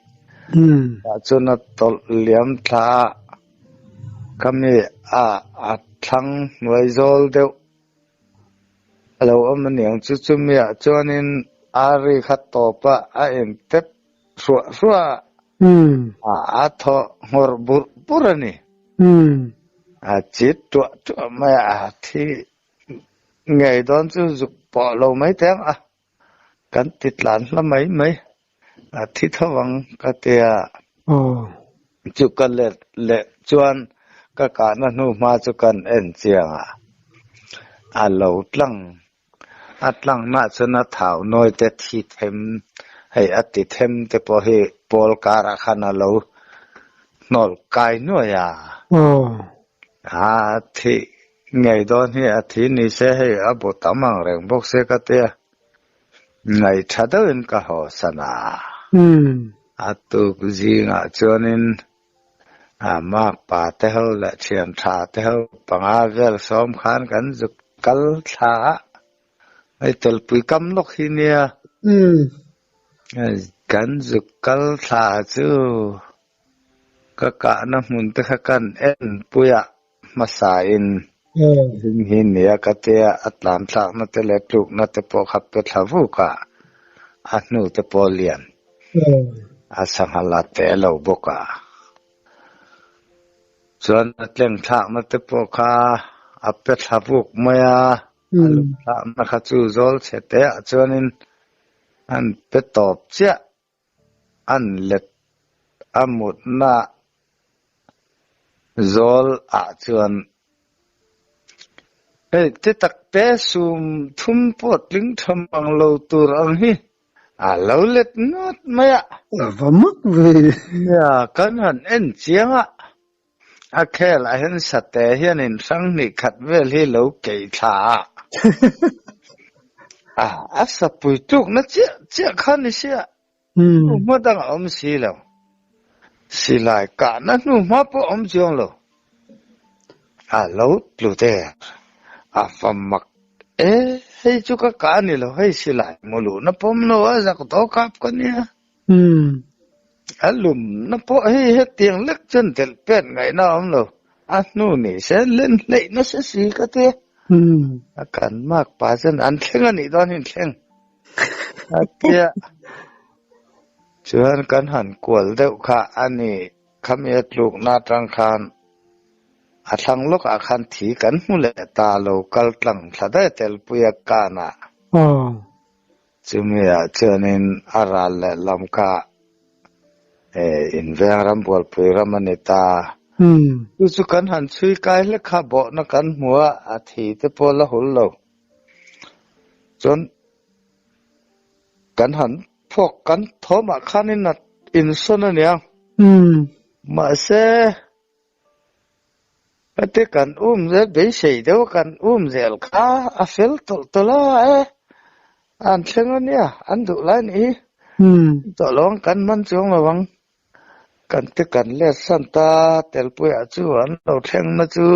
Tah chuan a tawlh liam thla a, khami a a thlang hnuai zawl deuh a lo awm aniang chu. Chumi ah chuanin A ri kha tawp a, a intep hruah hruah a, a thaw nghawr burh burh a ni. A chit tuah tuah mai a, a thi ngei dawn chu zuk pawh lo mai teh ang a, kan ti tlan hla mai mai, a thi tho ang ka ti a. Chu ka let leh chuan ka kahna hnu hma chu kan en chiang a, a lo tlang A tlangna chuan a thau nawi te thi them, hei a ti them te pawh hi pawl karah khan a lo hnawl kai nuai a. A thi ngei dawn hi a thi ni se hei a bu tam ang reng bawk se ka tia ngaih tha deuhin ka haw san a. A tuk zingah chuanin A makpa te ho leh thian tha te ho panga vel sawm khan kan zuk kal thla a, hei telpui kam lawk hi nia. Kan zuk kal thla chu ka kahna hmun te kha kan en pui a hmasa in hlim hi nia ka tia a tlan thlakna te leh tlukna te pawh kha pe thla vuk a, a hnu te pawh lian a sangha la te lo bawk a. Chuan a tleng thlakna te pawh kha a pe thla vuk mai a, a lum thlakna kha chu zawl chhe te ah chuanin an pe tawp chiah. An let a mutna zawl ah chuan hei ti tak te sum thum pawh tling tha mang lo tur ang hi a lo let ngawt mai a. A va mak ve. Nia, kan han en chiang a. A khel ah hian sate hian in hrang hnih khat vel hi lo keih thla a. A, a sapui tlukna chiah chiah kha ni sia. Hnu hma dang a awm si lo. Silai kahna hnu hma pawh a awm chuang lo. A lo tlu der. A va mak e, hei chu ka kah a ni lo, hei silai mu luhna pawm lo a zak daw kap ka nia. A lumna pawh hei hetiang lek chuan delh pet ngaihna a awm lo. A hnu ni se len hleih nasa si ka ti. A kan mak pa chuan an thleng a nih dawn hi an thleng a tia. Chuan kan han kual deuh kha a ni khami a tlukna atang khan a thlang lawkah khan thi kan hmu leh ta lo kal tlang thla daih telpuia kanah. Chumi ah chuanin a ral leh lam kha inveng ram bualpui ram a ni ta. Chu chu kan han chhui kai hlek kha bawhna kan hmu a, a thi te pawh la hul lo. Chuan kan han phawk kan thawmah khanin a insawn a nia. Mahse. Heti kan um zel beisei deuh a kan um zel kha a fel tawlh tawlh a e, an thleng a nia, an duh lai nih hi. Tawh lo ang kan man chuang lo ang. Kan ti kan let san ta telpuiah chu an lo thleng na chu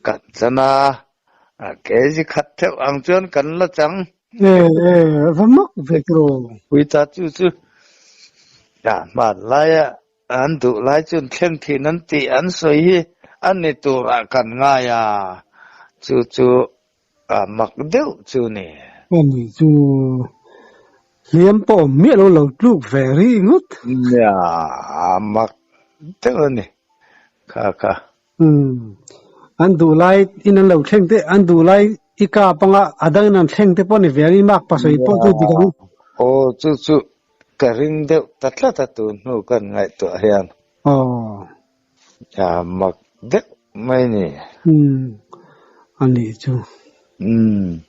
kan chan a, a kg khat theuh ang chuan kan la chang. E e, va mak ve tawh. Puita chu chu a hman laia An duh lai chuan thleng thin an tih an sawi hi a ni turah kan ngai a, chu chu a mak deuh chu ni. A ni chu hliam pawh awm miah lo lo tluk ve rih ngawt. Nia, a mak deuh a ni kha kha. Umm, an duh lai in an lo thleng te, an duh lai i kap anga a dang in an thleng te pawh ni ve ang i mak pasawi pawh chu dik ang. Aw chu chu Ka ring deuh ta tlat a tun hnu kan ngaihtuah hian. Aw. A mak deuh mai ni. Umm, a nih chu. Umm,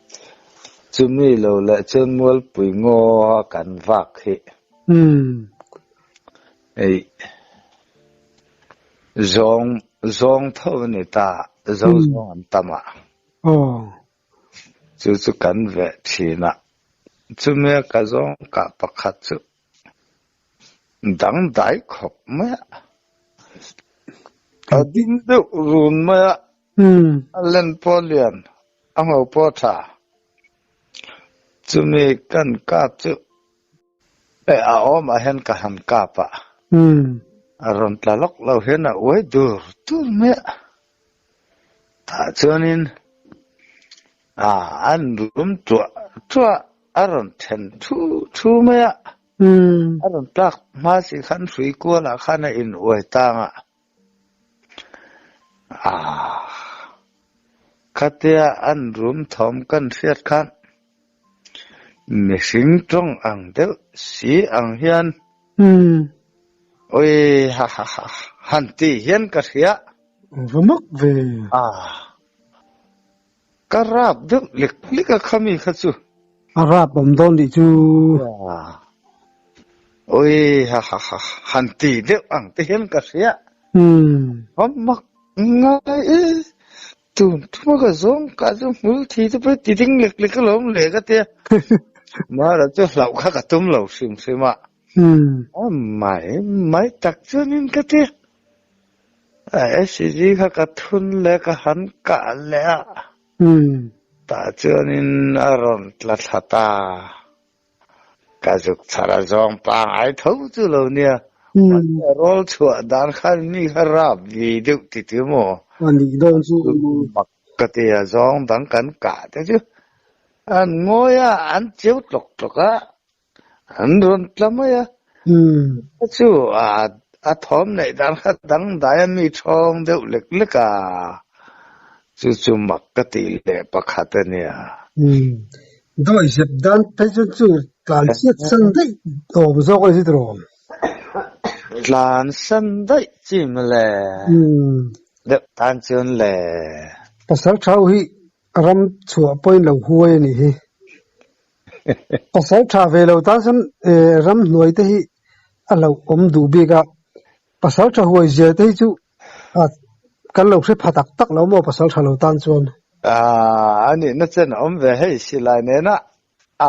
chumi lo leh chuan Mualpui ngaw a kan vak hi. Umm. Eih, zawng, zawng tho a ni ta, zo zawng an tam a. Aw. Chu chu kan veh thin a. Chumia ka zawng kah pakhat chu dangdai khawp mai a, a ding deuh run mai a, a len pawh lian, a ngo pawh tha. Chumi kan kap chu eh a awmah hian ka han kap a, a rawn tla lawk lo hian a uai dur dur mai a. Tah chuanin. A, an rum tuah tuah. A rawn then thu thu mai a. A rawn tlak hma si khan hrui kualah khan a in uai tang a. Aah. Khatia an rum thawm kan hriat khan mihring tawng ang deuh si ang hian Ui ha ha ha han ti hian ka hria. Va mak ve. Aah. Ka rap deuh lek lek a khami kha chu. A rap awm dawn tih chu. Ui ha ha ha han ti deuh ang te hian ka hria. A mak ngai e. Tun thuma ka zawng ka chu hmul thi te pawh ti ding lek lek alawm le ka tia. Mahla chu hlauh kha ka tum lo hrim hrim a. A mai mai tak chuanin ka tia. SCG kha ka thun leh ka han kah leh a, tah chuanin a rawn tla thla ta. Ka zuk chhar a zawng pangngai tho chu lo nia, mahse a rawl chhuah dan khan mi kha rap vi deuh ti ti maw? A nih dawn chu. Mak ka ti a, zawng dang kan kah te chu an ngawi a, an chiu tlawk tlawk a, An rawn tla mai a, chu a thawm neih dan kha dangdai a mi thawng deuh lek lek a, chu chu mak ka tih leh pakhat a nia. Dawi zep dan phei chuan chu tlan chhiat san daih awm zawk a ni zit rawh. Tlan san daih chi mawle. Deuh tan chuan le. Pasal thau hi ram chhuah pawhin lo huai a nih hi. Pasal tha ve lo tan chuan ramhnuai te hi a lo awm duh bik a, pasal tha huai zia te hi chu kan lo hre pha tak tak lo maw pasal tha lo tan chuan. A nihna chen a awm ve hei silai nena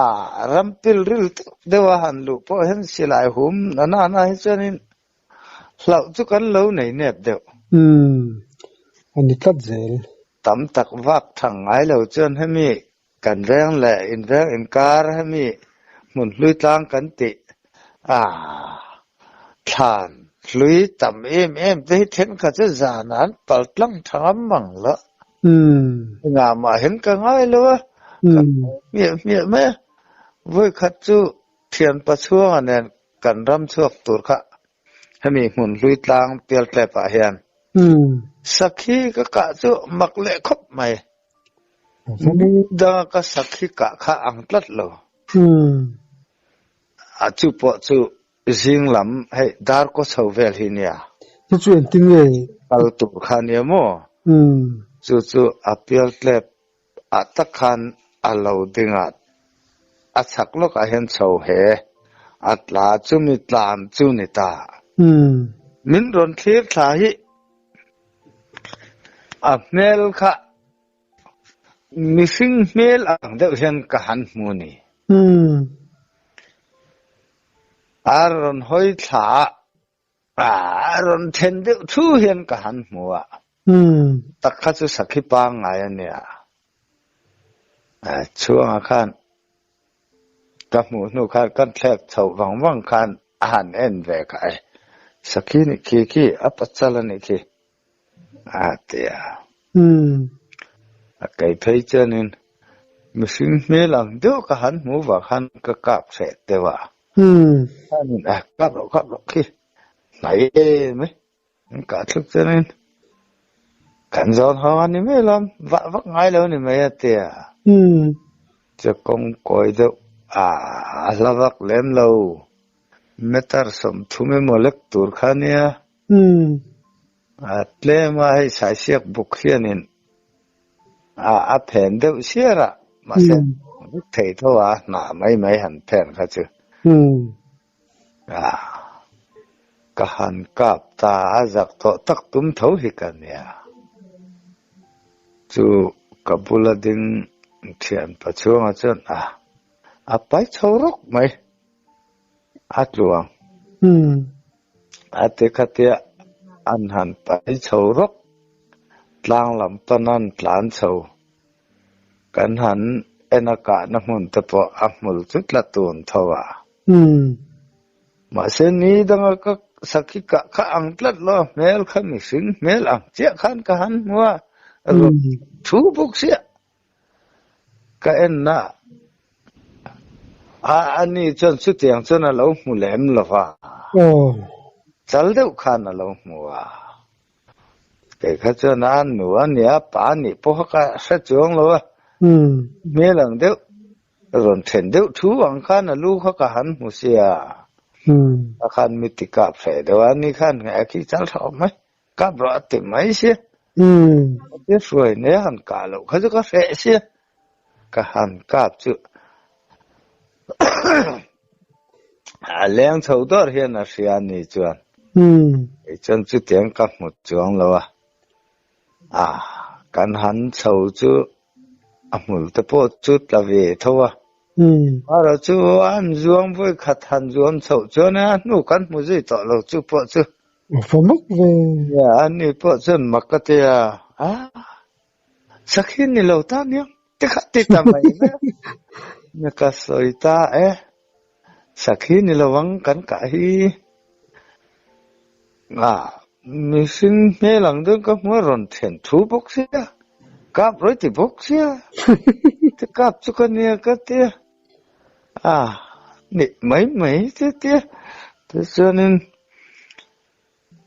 a ram pil ril deuh deuh a han luh pawh hian silai hum na na hi chuanin hlauh chu kan lo nei nep deuh. Umm a ni tlat zel. Tam tak vak thang ngai lo chuan hemi Kan veng leh inveng inkar hemi hmun hlui tlang kan tih a, thlan hlui tam em em te hi thenkhat chu zan an pal tlang tha ngam mang lo. Engah mah hian ka ngai lo a, ka ngai hmiah hmiah mai a. Vawikhat chu thianpa chhuanga nen kan ram chhuak tur kha hemi hmun hlui tlang pialtlep ah hian sakhi ka kah chu mak leh khawp mai. Mi danga ka sakhi kah kha ang tlat lo. A chu pawh chu zing lam hei dar kaw chho vel hi nia. Chu chu engtin nge? Kal tur kha nia maw? Chu chu a pial tlep ah tak khan a lo ding a, a chhak lawkah hian chho he a tla chumi tlan chu ni ta. Min rawn thlir thla hi A hmel kha mihring hmel ang deuh hian ka han hmu ni. A rawn hawi thla a, a rawn then deuh thu hian ka han hmu a. Tak kha chu sakhi pangngai a nia. Chhuanga khan Ka hmuh hnu khan kan thlek chhoh vang vang khan a han en ve kha e, Sakhi nih khi khi a pachal a nih khi a ti a. A kei phei chuanin mihring hmel ang deuh ka han hmuh vang khan ka kap hreh deuh a. Khanin a kap loh kap loh khi hnai em e. An kah thluk chuanin kan zawn hawng a ni mai alawm, vah vak ngai lo a ni mai a ti a. Che kawng kawi deuh a a hla vak lem lo, meter 30 emaw lek tur kha a nia. A tlem a hei saisiak buk hianin a a phen deuh siar a, mahse vek thei tho a hnah mai mai han phen kha chu. Ka han kap ta a zak tawh tak tum tho hi ka nia. Chu ka bula ding thianpa chhungah chuan a a pai chho rawk mai a tluang. A ti khatia an han pai chho rawk tlang lam pan an tlan chho. Kan han en a kahna hmun te pawh a hmul chu tla tun tho a. Mahse ni danga ka sakhi kah kha ang tlat lo, hmel kha mihring hmel ang chiah khan ka han hmu a, rawn thu bawk sia. Ka en na. A, ani chuan chutiang chuan a lo hmu lem lo va. Aw. Chal deuh khan a lo hmu a. Kei kha chuan a nu a nia, pa a nih pawh kha ka hre chuang lo a. Hmel ang deuh, rawn then deuh thu ang khan a lu kha ka han hmu sia. A khan mi ti kap hreh deuh a, ani khan a khi chal tha awm mai. Kap rawh a ti mai sia. A tia hruai nei a han kah loh kha chu ka hreh sia. Ka han kap chu a leng chho dawr hian a hria a ni chuan. Kei chuan chutiang ka hmu chuang lo a. A kan han chho chu a hmul te pawh chu tla ve tho a. Erawh chu an zuang vawi khat han zuam chhoh chuan a hnu kan hmu zui tawh lo chu pawh chu. A fa mak ve. Nia, ani pawh chuan mak ka ti a. A Sakhi ni lo ta aniang te kha ti ta mai mai a. Nia ka sawi ta e. Sakhi ni lo ang kan kah hi. A mihring hmel ang deuh ka hmu a rawn then thu bawk sia. Kap rawi ti bawk sia. Ti kap chu ka nia ka ti a. A ni mai mai te tia. Tichuanin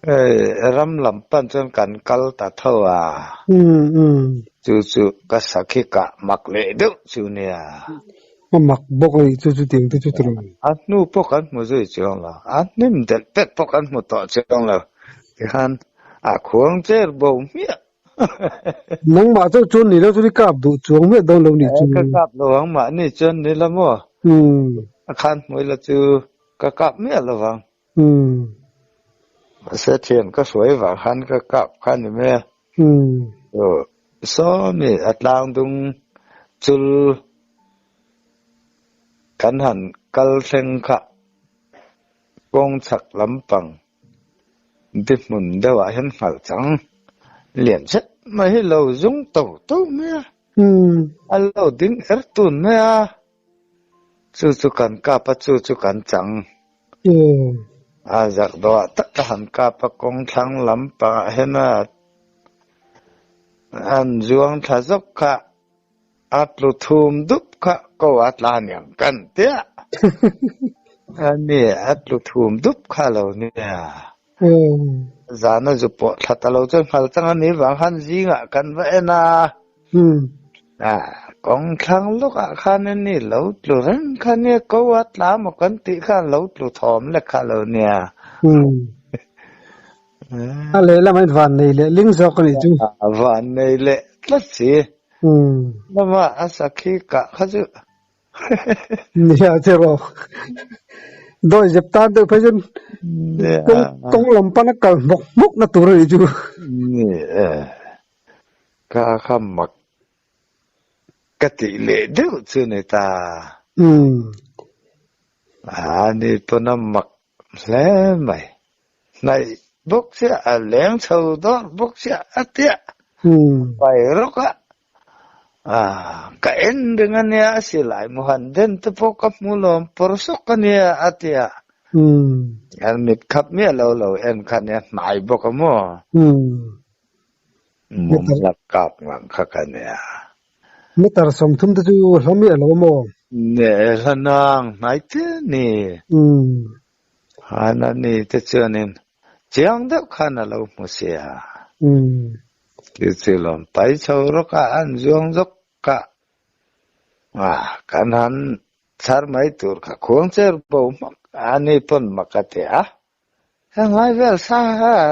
Hei ram lam pan chuan kan kal ta tho a. Chu chu ka sakhi kah mak leh deuh chu nia. A mak bawk a nih chu chu tiang te chu tiraw. A hnu pawh kan hmu zui chuang lo. A hnim delh pek pawh kan hmu tawh chuang lo. Tikhan a khuang cher bo hmiah. Nangmah chauh chuan ni lo chuan i kap duh chuang hmiah dawn lo nih chu. Ka kap lo ang mahni chuan ni la maw? A khan hmui la chu ka kap miah lo vang. Mahse thian ka hruai vang khan ka kap kha ni mai a. Sawmi a tlang dung chul kan han kal thleng kha kawng chhak lampang di hmun deuhah hian nghalh chang lian zet mai hi lo zung to to mai a. A lo ding er tun mai a. Chu chu kan kap a, chu chu kan chang. A zak dawh ah tak a han kap a, kawng thlang lampangah hian a han zuang thla zawk kha, a tlu thum dup kha ko a tla aniang kan tia. Ani a tlu thum dup kha lo nia. Zana zu pawh thla ta lo chuan nghal chang a nih vang khan zingah kan va en a. Kawng thlang lawkah khan a ni lo tlu reng kha nia ko a tla maw kan tih khan lo tlu thawm lek kha lo nia. A lehlam ah van nei leh ling zawk a nih chu. Van nei leh tlat si. Lama a sakhi kah kha chu Nia che rawh. Dawi zep tan deuh phei chuan kawng kawng lam pana kal hmawk hmawk na tur a nih chu. Ni e. Ka kha mak ka tih leh deuh chu ni ta. A ni pawn a mak hle mai. Hnaih bawk chiah a leng chho dawr bawk chiah a tiah pai rawk a. Ka en reng a nia a silai muhan den te pawh ka hmu lawm pawr sawk a nia a ti a. An mit khap miah lo lo en kha nia hnai bawk a maw. Mum la kap ngang kha ka nia. Meter 30 te chu hla miah lo a maw? Ne hla nang hnai te ni. Hana ni te chuanin chiang deuh khan a lo hmu sia. Chu chu lawm pai chho rawk a an zuang zawk a, kan han chhar mai tur kha khuang cher bo hmak a ni pawn mak a ti a, Heng lai vel sa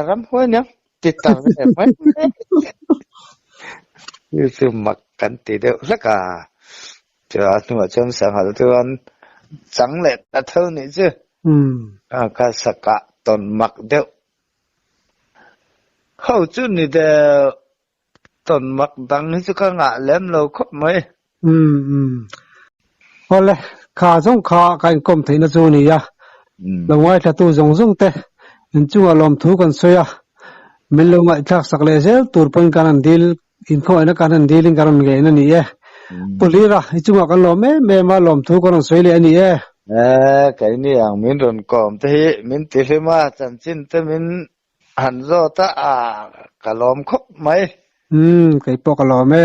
ramhuai niang ti ta ve mai mai. Chu chu mak kan ti deuh hlek a, chu a hnuah chuan sanghal chuan chang leh ta tho nih chu. Ka sakah tawn mak deuh ho chu ni deuh. Tawn mak dang hi chu ka ngah lem lo khawp mai. Umm umm. Awle, kha zawng kha ka inkawm theihna chu a ni a. Lo ngaithlatu zawng zawng te inchungah lawmthu kan sawi a, min lo ngaihthlak sak leh zel tur pawhin kan han dil, inkhawnghaihna kan han dilin kan rawn ngein a ni e. Pu Hlira, i chungah kan lawm em em a, lawmthu kan rawn sawi leh a ni e. E, keini ang min rawn kawm te hi min tihlim a, chanchin te min Han zawt a, ka lawm khawp mai. Umm, kei pawh ka lawm e.